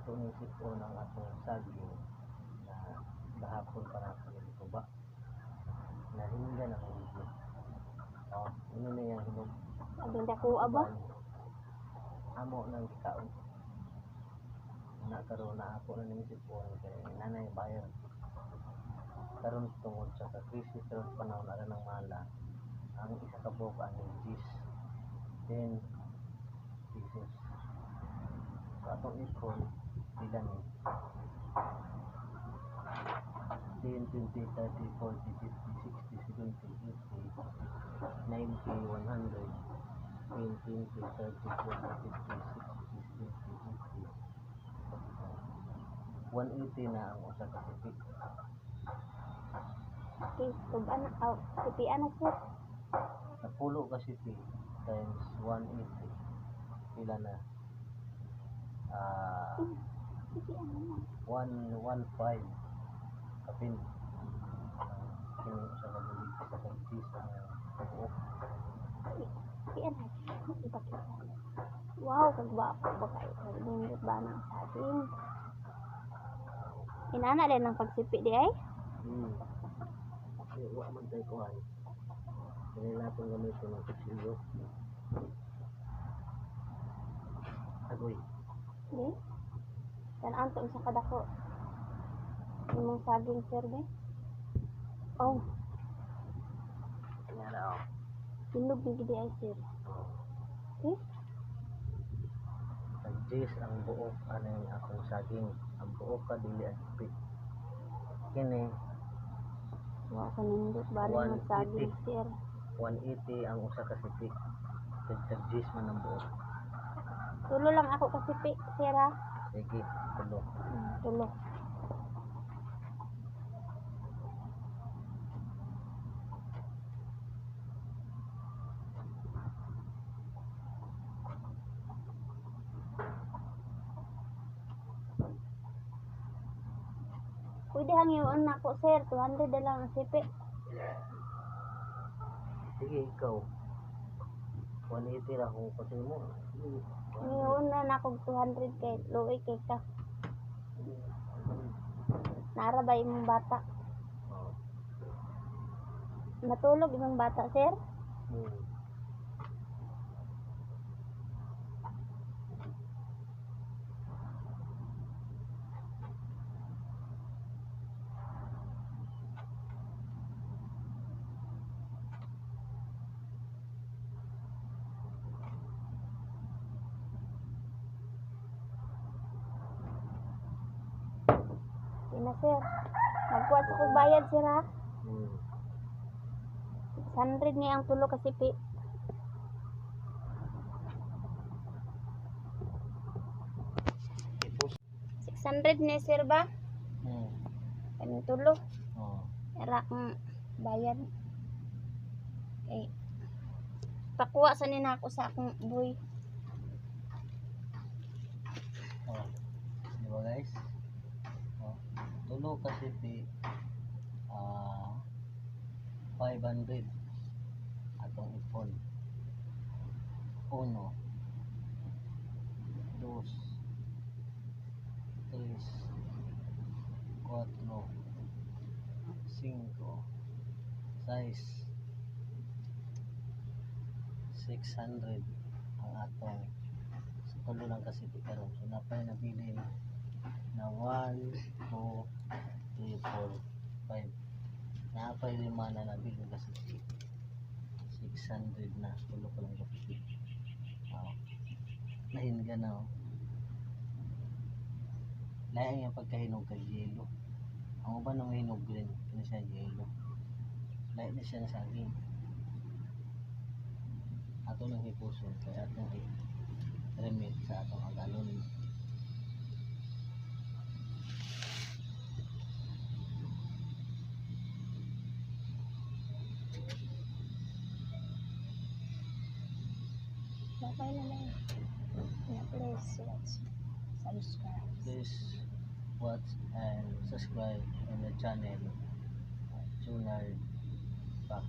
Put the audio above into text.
Ato ning sip-on ang atong saging na gahapon pa nato gituba. Nahinggan ang video. Oh, ini na yung hinog. Abing dako ba? Amo nang gikaon. Na karon na ako na ning sipon kay nanay bayar. Karon tungod sa ka krisis karon panahon ara ng mala. Ang isa ka buok ani 10 10 pieces. So atong ipon pila ni? 10, 20, 30, 40, 50, 60, 70, 80, 90, 100, 10, 20, 30, 40, 50, 60, 70, 80. 180 na ang usa ka sipi. Okay, tuba na. Aw, sipian na, sir. Napulo ka sipi times 180. Pila na? Ah, Sipian na lang. 115 kapin. Ang kini usa ka bulig, isa ka cheese ang buok. Sipian na. Ipakita. Wow, kagwapo ba kayo? Nindot ba ng saging? Inana din ang pagsipi di ay? Kasi wa man tay kuan. Kini natong gamiton ng kutsilyo. Agoy. Di? Tan-an to sa kadako. Imong saging, sir, di? Oh, Kanya na oh. hinog ni gidi ay, sir. Oh. Okay? Tag-jis ang buok aning akong saging. Ang buok ka dili ang sipi. Kini Wow, kanindot ba rin ang saging, 180. sir? 180 ang usa ka sipi. Tag-jis man ang buok. Tulo lang ako kasipi, sir, ha? Sige, tulo. Tulo. Pwede hangyoon na ako, sir. 200 na lang ang sipi. Sige, ikaw. 180 ra kung kasi mo. Sige. Hangyoon na na ako 200 kay luoy kay ka. Naara ba imong bata? Oh. Natulog imong bata, sir? Hmm. Di na, sir. Magkuha sa kong bayad, sir, ha? Hmm. 600 niya ang tulo kasi pi. Ipos. 600 ni, sir, ba? Hmm. Kaning tulo. Oh. Era akong bayad. Okay. Pakuha sa nina ako sa akong boy. Oh. Di ba, guys? Oh. Tulo ka sipi 500 atong ipon. Uno, dos, tres, cuatro, cinco, seis, 600 ang atong sa tulo lang kasi karon. So napay nabilin na 1, 2, 3, 4, 5. Napay lima na nabilin kasi 600 na. Tulo ko lang kasi. Oh. Nahinga na oh. Lain yung pagkahinog kay yelo. Ang uban ng hinog green, kini siya yelo. Lain na siya na saging. Ato nang hipuson kay atong i-remit sa atong agalon. Okay na lang. Yeah, please watch. Subscribe. Please watch and subscribe on the channel, Junard Back.